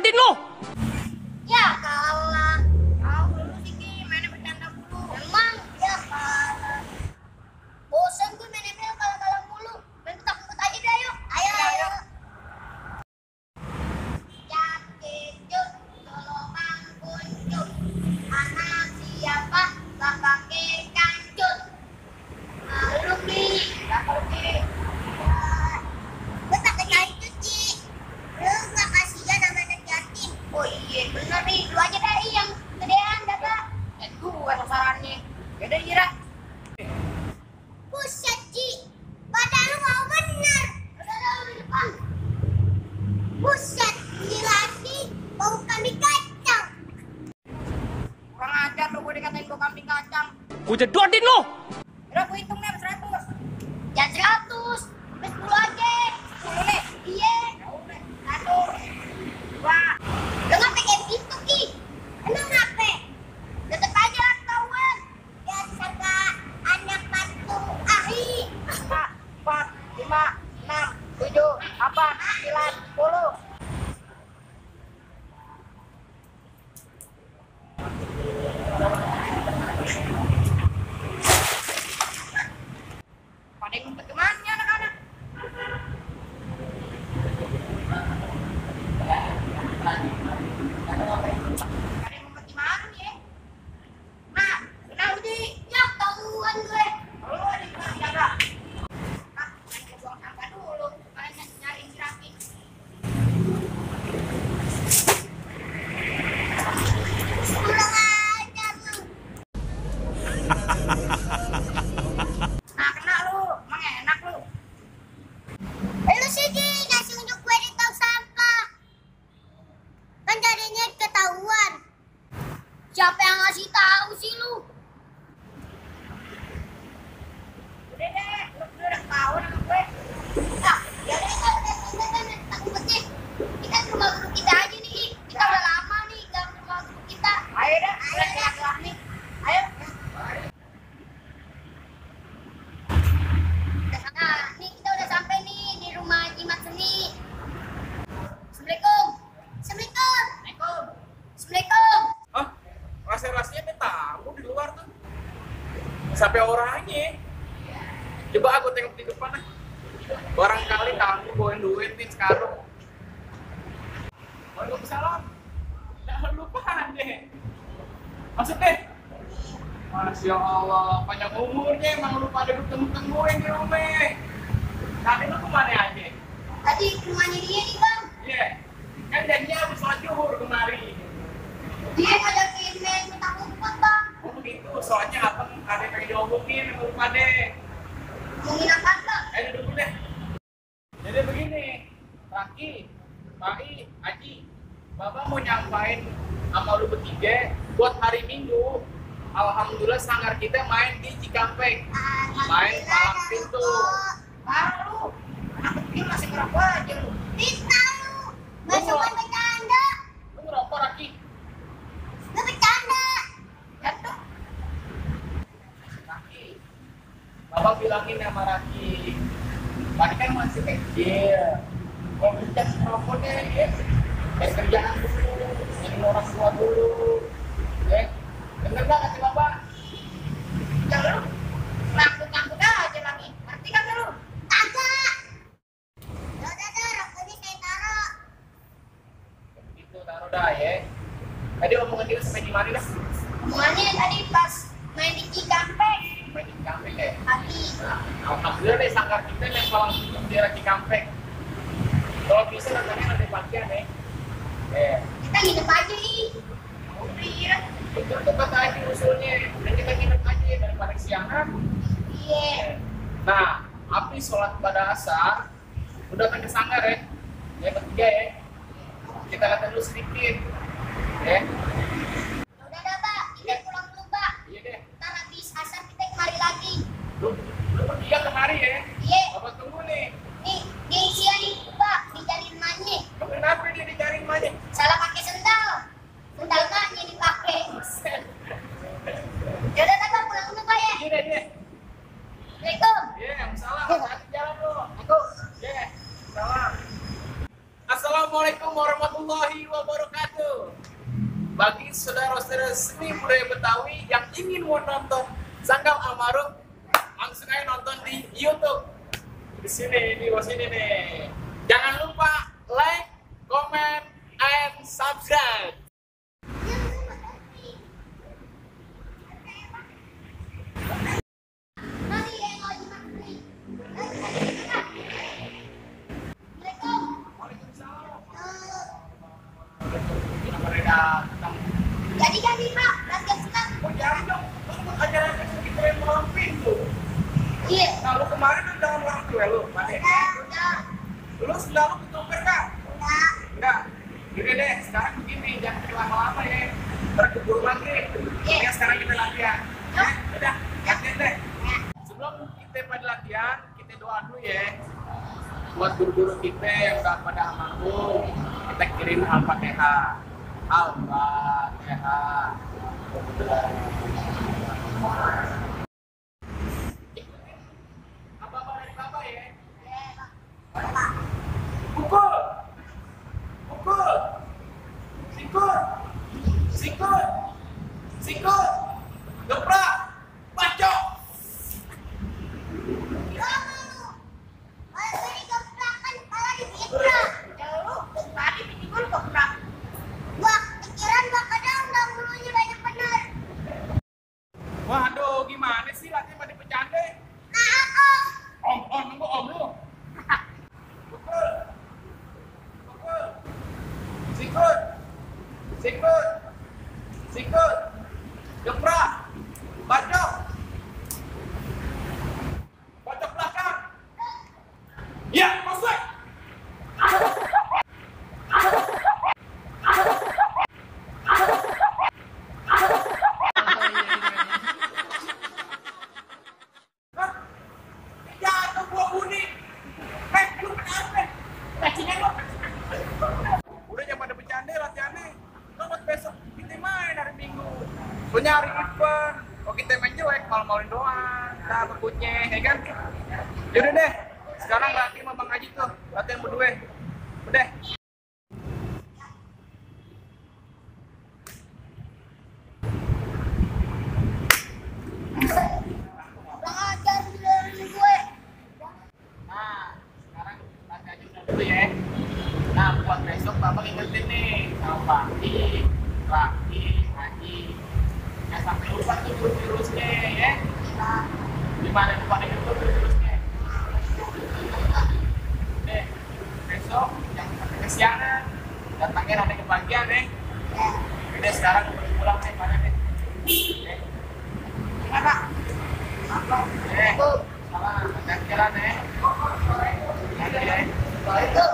jodohin lo. Ya kalah. Tahu dulu sih Ki, mainnya bercanda mulu. Emang ya kalah. Bosan gue main ML kalah mulu. Main petak-umpet aja deh yuk. Ayo. Jakejut, tolongan kuncut. Anak siapa gak pakai kancut. Lu Ki, gak pakai. Gue pakai kancut Ci. Lu gak kasihan sama anak yatim. Oh iya bener nih, lu aja dari yang gedean dah Kak. Gue sasarannya. Yaudah Ira. Buset Ci, badan lu mau bener. Udah lu di depan. Buset, gila sih, bau kambing kacang. Kurang ajar lu, gue dikatain bau kambing kacang. Gue jodohin lo. Udah gue hitung nih 100. Ya 100, sampai 10 aja. 10 nih? Iya. Yaudah, 1, 2. Lu ngapa kayak gitu Ki? Emang ngapa? Tetep aja lah ketahuan. Ya serga anak patung ahi. 4, 5, 6, 7, 8, 9, 10. Pada ngumpet kemana nih anak-anak? Pada ngumpet di mana nih ya? Nah, kenal di. Ya, tahuan gue. Lu di mana jaga? Nah, main buang sampah dulu. Kalian nyari Rafi. Kurang ajar lu. Nah, kena lu. Emang enak lu. Lu sih Ji, ngasih unjuk gue di tong sampah. Kan jadinya ketahuan. Siapa yang ngasih tahu sih lu? Udah deh, lu udah ketahuan sama gue. Nah, ya udah kita kan takutnya. Kita ke rumah guru kita aja nih. Kita udah lama nih gak ke rumah guru kita. Ayo dah, udah gerak nih. Ayo. Nah, nih kita udah sampai nih di rumah Jimat Seni. Assalamualaikum. Assalamualaikum. Assalamualaikum. Ah, rahasia-rahasianya ada tamu di luar tuh. Sampai orangnya. Coba aku tengok di depan ah. Barangkali kamu bawain duit nih sekarang. Waalaikumsalam. Jangan lupa deh. Masuk deh. Masya Allah, panjang umurnya emang lupa ada bertemu-temuin di rumah. Tadi lu kemana aja? Tadi ke rumahnya dia nih bang. Iya, kan janjinya habis sholat zuhur kemari. Dia ngajakin main petak umpet bang. Oh begitu, soalnya abang ada yang pengen diomongin sama lu pada. Ngomongin apa bang? Ayo duduk dulu deh. Jadi begini, Raki, Pai, Aji, Bapak mau nyampain sama lu bertiga buat hari Minggu. Alhamdulillah sanggar kita main di Cikampek. Main palang pintu. Parah lu. Anak kecil masih ngerokok aja lu. Bisa lu. Gak cuma bercanda. Lu ngerokok, Raki? Gak bercanda. Jatuh. Raki, Bapak bilangin sama Raki. Tadi kan masih kecil. Kalau bisa ngerokok deh, ya. Kayak kerjaan dulu. Jadi orang tua dulu. Ya. Bener gak kata Bapak? Jangan lu. Ngangkut-ngangkut aja lagi. Ngerti kan lu? Kagak. Udah, rokoknya saya taruh. Gitu, taruh dah ya. Tadi omongan dia sampai di mana dah? Omongannya tadi pas main di Cikampek. Main di Cikampek ya. Tadi. Nah, alhamdulillah deh sanggar kita yang paling di daerah Cikampek. Kalau bisa nantinya nanti bagian ya. Kita nginep aja nih. Iya. Itu tempat aja usulnya. Dan kita nginep aja daripada kesiangan. Iya. Nah, habis sholat pada asar, udah ke sanggar ya. Ya bertiga ya. Kita lihat dulu sedikit. Ya. Udah dah, Pak. Kita pulang dulu, Pak. Iya deh. Ntar habis asar kita kemari lagi. Lu bertiga kemari ya. Iya. Bapak tunggu nih. Nih, di sini, Pak. Dicariin emaknya. Kenapa dia dicari emaknya? Salah pakai sendal. Sendal emaknya dipakai. Yaudah, dah, Pak. Pulang dulu, Pak ya. Iya deh. Assalamualaikum. Iya, salam. Hati jalan lu. Aku. Iya. Salam. Assalamualaikum warahmatullahi wabarakatuh. bagi saudara-saudara seni budaya Betawi yang ingin menonton Sanggal Almarhum, langsung aja nonton di YouTube. Di sini, di bawah sini nih. Jangan lupa like, comment, and subscribe. Jadi kan nih Pak, latihan senam. Oh jangan dong, lu ajaran kita yang malam pintu. Iya. Nah lu kemarin udah orang tua lu, Mane. Udah. Lu selalu ketuker kak? Udah. Enggak. Oke deh, sekarang begini, jangan lama-lama ya. Terkeburu maghrib. Ya sekarang kita latihan. Ya, udah, latihan deh. Sebelum kita pada latihan, kita doa dulu ya. Buat guru-guru kita yang udah pada almarhum, kita kirim Al-Fatihah. Al-Fatihah. Apa-apa dari Bapak ya? Pukul. Pukul. Sikut. Sikut. Sikut. Geprak. Bacok. Waduh, gimana sih latihan pada bercanda? Om nunggu om lu. Pukul. Pukul. Sikut. Sikut. Sikut. Geprak. Bacok. Bacok belakang. Ya, masuk. Jatuh buah kuning. Lu kenapa? Cacingan lu. Udah jangan pada bercanda latihannya. Buat besok kita main hari Minggu. Soalnya hari event. Kalau kita main jelek, malu-maluin doang. Nah, takutnya, ya kan? Yaudah deh. Sekarang lagi sama Bang Haji tuh. Latihan berdua. Udah. Nah, sekarang latihan aja dulu ya. Nah, buat besok Bapak ingetin nih sama Pakti, Laki, Haji. Jangan sampai lupa tuh jurus-jurusnya ya. Gimana tuh pada YouTube jurus-jurusnya? Deh, besok jangan sampai kesiangan. Datangnya ada kebagian deh. Udah sekarang pulang deh pada deh. Gimana? Salam, hati-hati jalan ya. Hati ya.